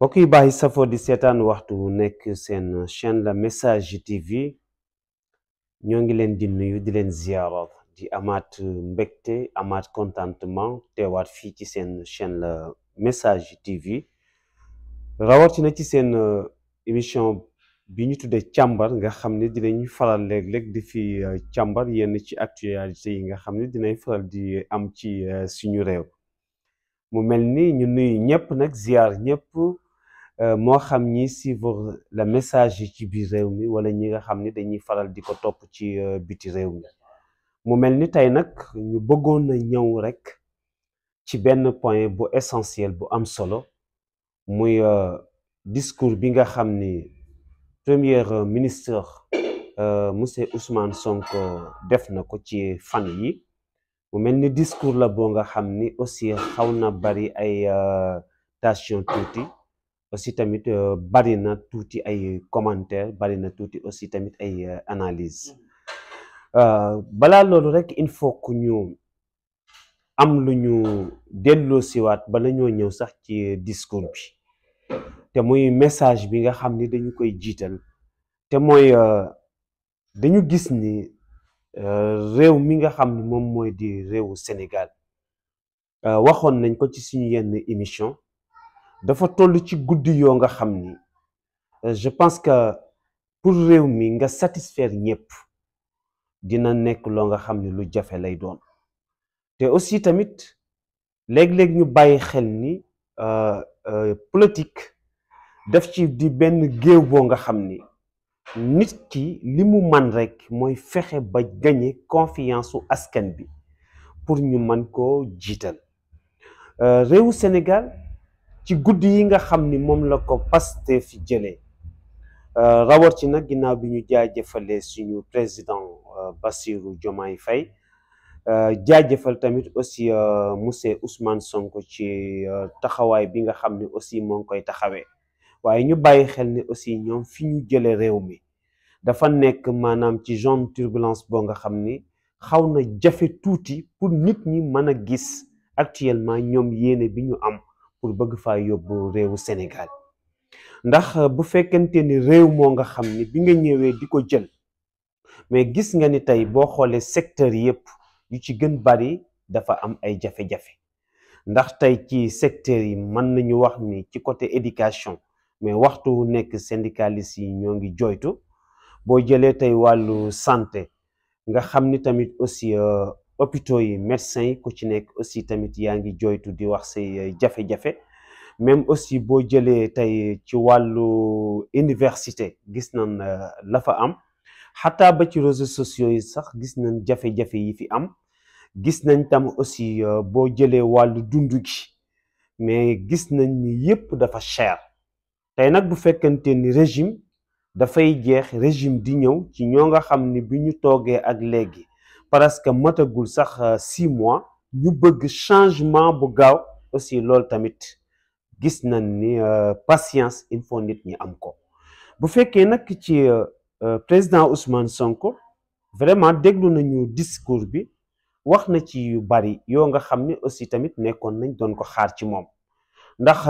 mbokk yi baax yi safoo di seetaan waxtu nekk seen chaîne la message TV ñoo ngi leen di nuyu di leen ziyaara di amaat mbégte amaat contentement teewaat fii ci seen chaîne la message TV rawatina ci seen émission bi ñu tuddee càmbar nga xam ne dinañu faral léeg-léeg di fi càmbar yenn ci actualité yi nga xam ne dinañ faral di am ci suñu réew mu mel ni ñu nuyu ñëpp nag ziyaar ñëpp moo xam ñi suivre le message yi ci biir réew mi wala ñi nga xam ni dañuy faral di ko topp ci biti réew mi mu mel ni tey nag ñu bëggoon na ñëw rek ci benn point bu essentiel bu am solo muy discours bi nga xam ni premier ministre monsieur Ousmane Sonko def na ko ci fan yi mu mel ni discours la boo nga xam ni aussi xaw na bari ay tension tuuti aussi tamit bari na tuuti ay commentaire bari na tuuti aussi tamit ay analyse balaa loolu rek il faut que ñu am lu ñu delloo siwaat bala ñoo ñëw sax ci discours bi te muy message bi nga xam ni dañu koy jiital te mooy dañu gis ni réew mi nga xam ni moom mooy di réewu Sénégal waxoon nañ ko ci suñu yenn émission dafa toll ci guddi yoo nga xam ni je pense que pour réew mi nga satisfaire ñëpp dina nekk loo nga xam ni lu jafe lay doon te aussi tamit léeg-léeg ñu bàyyi xel ni politique daf ci di benn géew boo nga xam ni nit ki li mu man rek mooy fexe ba gagner confiance su askan bi pour ñu mën koo jiital réewu Sénégal ci guddi yi nga xam ni moom la ko Pastef fi jëlee rawat ci nag ginnaaw bi ñu jaajëfalee suñu président Bassirou Diomaye Faye jaajëfal tamit aussi monsieur Ousmane Sonko ci taxawaay bi nga xam ni aussi moo ngi koy taxawee waaye ñu bàyyi xel ni aussi ñoom fi ñu jëlee réew mi dafa nekk maanaam ci zone turbulence boo nga xam ni xaw na jafe tuuti pour nit ñi mën a gis actuellement ñoom yéene bi ñu am pour bëgg faa yóbbu réewu Sénégal ndax bu fekkente ni réew moo nga xam ni bi nga ñëwee di ko jël mais gis nga ni tey boo xoolee secteur yëpp yu ci gën bari dafa am ay jafe-jafe ndax tey ci secteur yi mën nañu wax ni ci côté éducation mais waxtu wu nekk syndicalistes yi ñoo ngi joytu boo jëlee tey wàllu santé nga xam ni tamit aussi hôpitaux yi médecins yi ku ci nekk aussi tamit yaa ngi joytu di wax say jafe-jafe même aussi boo jëlee tey ci wàllu université gis nañ la fa am xataa ba ci réseaux sociaux yi sax gis nañ jafe-jafe yi fi am gis nañ tam aussi boo jëlee wàllu dund gi mais gis nañ ni yépp dafa cher tey nag bu fekkante ni régime dafay jeex régime di ñëw ci ñoo nga xam ni bi ñu toogee ak léegi parce que matagul sax 6 mois ñu bëgg changement bu gaaw aussi loolu tamit gis nañ ni patience il faut nit ñi am ko bu fekkee nag ci président Ousmane Sonko vraiment déglu nañu discours bi wax na ci yu bari yoo nga xam ni aussi tamit nekkoon nañ doon ko xaar ci moom ndax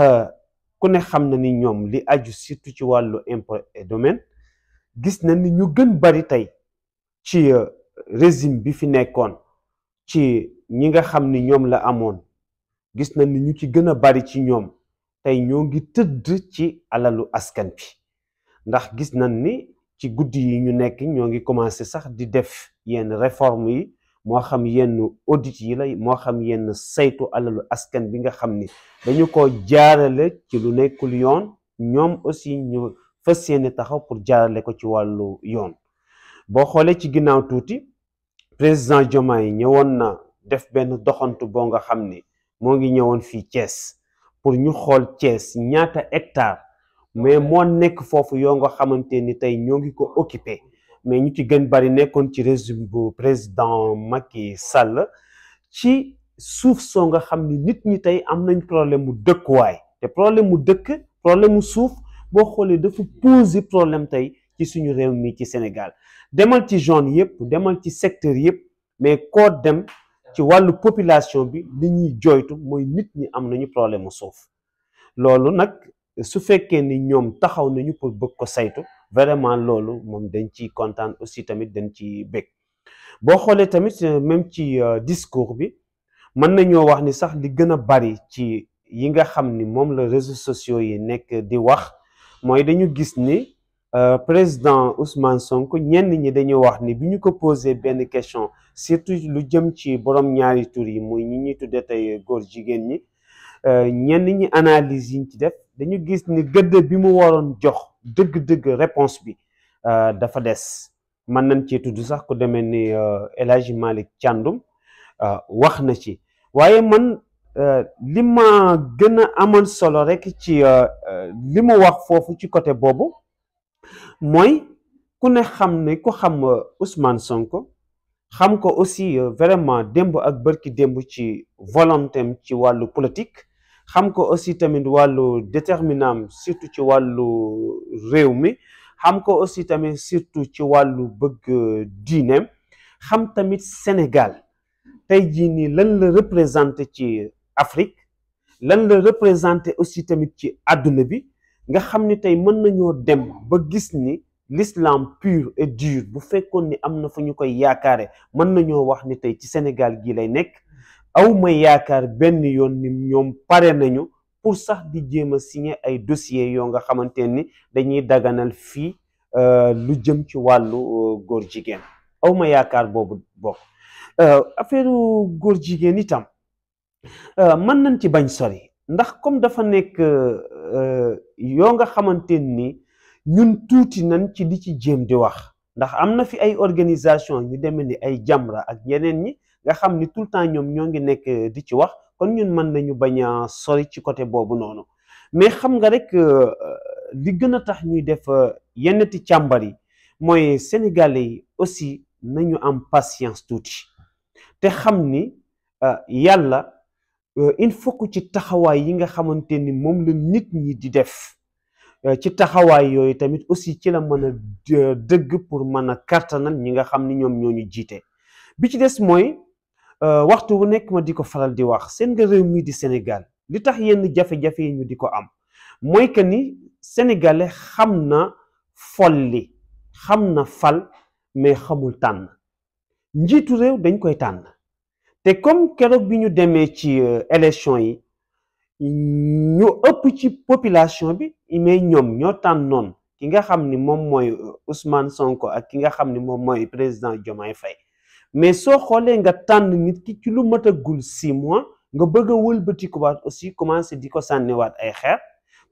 ku ne xam na ni ñoom li aju surtout ci wàllu impôt et domaine gis na ni ñu gën bari tey ci régime bi fi nekkoon ci ñi nga xam ni ñoom la amoon gis na ni ñu ci gën a bari ci ñoom tey ñoo ngi tëdd ci alalu askan bi ndax gis nañ ni ci guddi yi ñu nekk ñoo ngi commencé sax di def yenn réforme yi moo xam yenn audit yi la moo xam yenn saytu alalu askan bi nga xam ni dañu ko jaarale ci lu nekkul yoon ñoom aussi ñu fas yéene taxaw pour jaarale ko ci wàllu yoon boo xoolee ci ginnaaw tuuti président Diomaye ñëwoon na def benn doxantu boo nga xam ni moo ngi ñëwoon fii Thiès pour ñu xool Thiès ñaata hectare mais moo nekk foofu yoo nga xamante ni tey ñoo ngi ko occupé mais ñu ci gën bari nekkoon ci régime bu président Macky Sall ci suuf soo nga xam ni nit ñi tey am nañ problème mu dëkkuwaay te problème mu dëkk problème mu suuf boo xoolee dafa poser problème tey ci suñu réew mi ci Sénégal demal ci zone yëpp demal ci secteur yëpp mais koo dem ci wàllu population bi li ñuy joytu mooy nit ñi am nañu problème mu suuf loolu nag su fekkee ni ñoom taxaw nañu pour bëgg ko saytu vraiment loolu moom dañ ciy kontaan aussi tamit dañ ci bëgg. boo xoolee tamit même ci discours bi mën nañoo wax ni sax li gën a bari ci yi nga xam ni moom la réseaux sociaux yi nekk di wax mooy dañu gis ni président Ousmane Sonko ñenn ñi dañu wax ni bi ñu ko posé benn question surtout lu jëm ci borom ñaari tur yi muy ñi ñuy tuddee tey góor jigéen ñi ñenn ñi analyse yi ñu ci def dañu gis ni gëdd bi mu waroon jox dëgg-dëgg réponse bi dafa des. mën nañ cee tudd sax ku demee ni El Hadji Malick Thiandoum wax na ci waaye man li ma gën a amoon solo rek ci li mu wax foofu ci côté boobu mooy ku ne xam ne ku xam Ousmane Sonko xam ko aussi vraiment démb ak bërki démb ci volontéem ci wàllu politique xam ko aussi tamit wàllu déterminam surtout ci wàllu réew mi xam ko aussi tamit surtout ci wàllu bëgg diineem xam tamit Sénégal tey jii nii lan la représenté ci Afrique lan la représenté aussi tamit ci àdduna bi nga xam ni tey mën nañoo dem ba gis ni l'islam pur et dur bu fekkoon ni am na fu ñu koy yaakaare mën nañoo wax ni tey ci Sénégal gii lay nekk aw ma yaakaar benn yoon ni ñoom pare nañu pour sax di jéem a signer ay dossiers yoo nga xamante ni dañuy daganal fii lu jëm ci wàllu góor jigéen aw ma yaakaar boobu bokk affaire góor jigéen itam mën nañ ci bañ sori ndax comme dafa nekk yoo nga xamante ni ñun tuuti nañ ci di ci jéem di wax ndax am na fi ay organisation ñu demee ni ay Jamra ak yeneen ñi nga xam ni tout le temps ñoom ñoo ngi nekk di ci wax kon ñun mën nañu bañ a sori ci côté boobu noonu mais xam nga rek li gën a tax ñuy def yennati càmbar yi mooy sénégalais yi aussi nañu am patience tuuti te xam ni yàlla il faut que ci taxawaay yi nga xamante ni moom la nit ñi di def ci taxawaay yooyu tamit aussi ci la mën a dëgg pour mën a kartanal ñi nga xam ni ñoom ñoo ñu jiite bi ci des mooy waxtu bu nekk ma di ko faral di wax seen nga réew mii di Sénégal li tax yenn jafe-jafe yi ñu di ko am mooy que ni sénégalais xam na folli xam na fal mais xamul tànn njiitu réew dañ koy tànn te comme keroog bi ñu demee ci élection yi ñu ëpp ci population bi mais ñoom ñoo tànnoon ki nga xam ni moom mooy Ousmane Sonko ak ki nga xam ni moom mooy président Diomaye Faye mais soo xoolee nga tànn nit ki ci lu matagul 6 mois nga bëgg a wëlbatikuwaat aussi commencé di ko sànniwaat ay xeer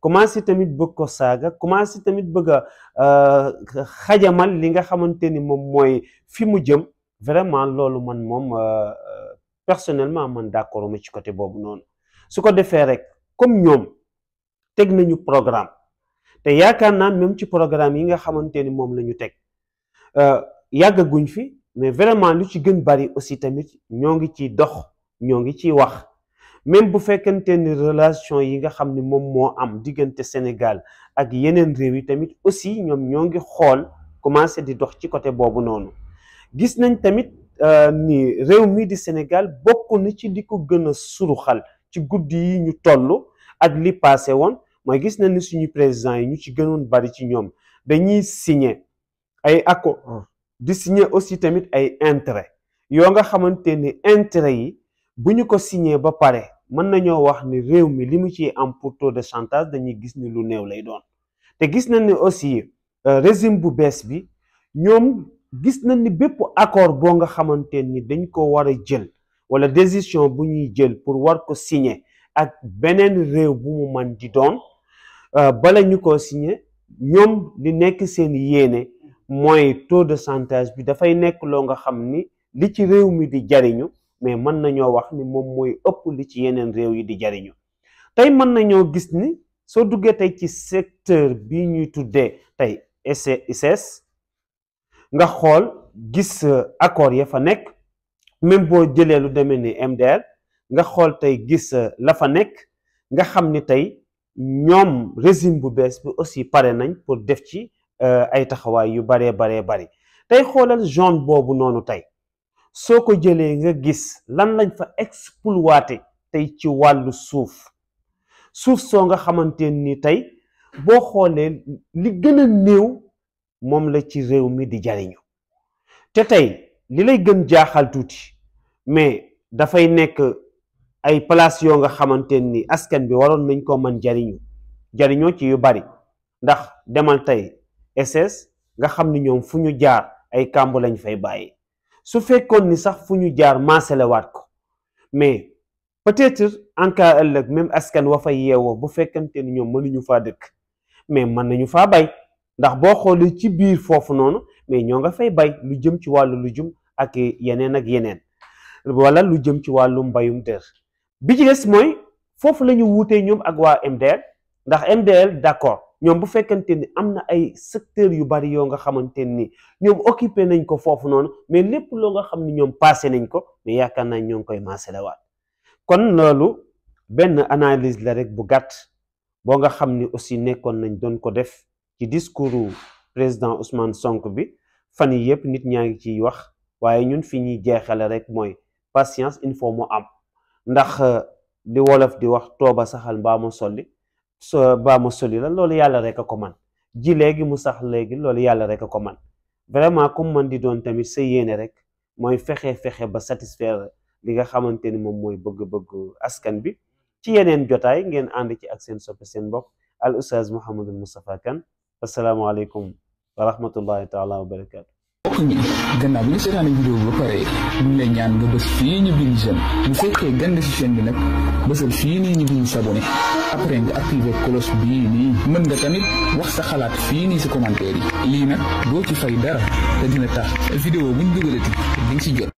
commencé tamit bëgg ko saaga commencé tamit bëgg a xajamal li nga xamante ni moom mooy fi mu jëm vraiment loolu man moom personnellement man d'accord ma ci côté boobu noonu su ko defee rek comme ñoom teg nañu programme te yaakaar naa même ci programme yi nga xamante ni moom la ñu teg yàggaguñ fi mais vraiment lu ci gën bari aussi tamit ñoo ngi ciy dox ñoo ngi ciy wax même bu fekkente ni relation yi nga xam ni moom moo am diggante Sénégal ak yeneen réew yi tamit aussi ñoom ñoo ngi xool commencé di dox ci côté boobu noonu gis nañ tamit ni réew mii di Sénégal bokk na ci di ko gën a suruxal ci guddi yi ñu toll ak li passé woon mooy gis nañ ni suñu président yi ñu ci gënoon bari ci ñoom dañuy signer ay accord di signer aussi tamit ay intérêt yoo nga xamante ni intérêt yi bu ñu ko signer ba pare mën nañoo wax ni réew mi li mu ciy am pour taux de chantage dañuy gis ni lu néew lay doon te gis nañ ni aussi régime bu bees bi ñoom gis nañ ni bépp accord boo nga xamante ni dañ ko war a jël wala décision bu ñuy jël pour war ko signer ak beneen réew bu mu man di doon bala ñu ko signer ñoom li nekk seen yéene mooy taux de chantage bi dafay nekk loo nga xam ni li ci réew mi di jariñu mais mën nañoo wax ni moom mooy ëpp li ci yeneen réew yi di jariñu tey mën nañoo gis ni soo duggee tey ci secteur bi ñuy tuddee tey ICS nga xool gis accord ya fa nekk même boo jëlee lu demee ni MDR nga xool tey gis la fa nekk nga xam ni tey ñoom régime bu bees bi aussi pare nañ pour def ci ay taxawaay yu baree bari tey xoolal zone boobu noonu tey soo ko jëlee nga gis lan lañ fa exploité tey ci wàllu suuf suuf soo nga xamante ni tey boo xoolee li gën a néew moom la ci réew mi di jariñu te tey li lay gën jaaxal tuuti mais dafay nekk ay place yoo nga xamante ni askan bi waroon nañ ko mën jariñoo ci yu bari ndax demal tey SS nga xam ni ñoom fu ñu jaar ay kàmb lañ fay bàyyi su fekkoon ni sax fu ñu jaar maaselewaat ko mais peut-être en cas ëllëg même askan wa fay yeewoo bu fekkante ni ñoom mënuñu faa dëkk mais mën nañu faa bay ndax boo xoolee ci biir foofu noonu mais ñoo nga fay bay lu jëm ci wàllu lujum ak yeneen wala lu jëm ci wàllu mbayum dër bi ci des mooy foofu la ñu wuutee ñoom ak waa MDL ndax MDL d'accord ñoom bu fekkante ni am na ay secteurs yu bari yoo nga xamante ni ñoom occupé nañ ko foofu noonu mais lépp loo nga xam ni ñoom passé nañ ko mais yaakaar naa ñoo ngi koy maaselewaat kon loolu benn analyse la rek bu gàtt boo nga xam ni aussi nekkoon nañ doon ko def ci discours président Ousmane Sonko bi fan yi yëpp nit ñaa ngi ciy wax waaye ñun fi ñuy jeexale rek mooy patience il faut mu am ndax li wolof di wax tooba saxal mbaa ma solli la loolu yàlla rek a ko man ji léegi mu sax léegi loolu yàlla rek a ko man vraiment comme man di doon tamit sa yéene rek mooy fexe ba satisfaire li nga xamante ni moom mooy bëgg-bëgg askan bi ci yeneen jotaay ngeen ànd ci ak seen soppe seen mbokk al oustaz Mouhamadou Moustapha Kane asalaamaaleykum wa rahmatullahi taala wa barakaatu. mbokk ñi gannaaw bi nga seetaane vidéo bi ba pare ñu ngi lay ñaan nga bës fii ñu bind j'aime bu fekkee gande si chaîne bi nag bësal fii nii ñu bind s'abonné après nga activer cloche bii nii mën nga tamit wax sa xalaat fii nii si commentaire yi lii nag doo ci fay dara te dina tax vidéo buñ dugalati di nga si jot.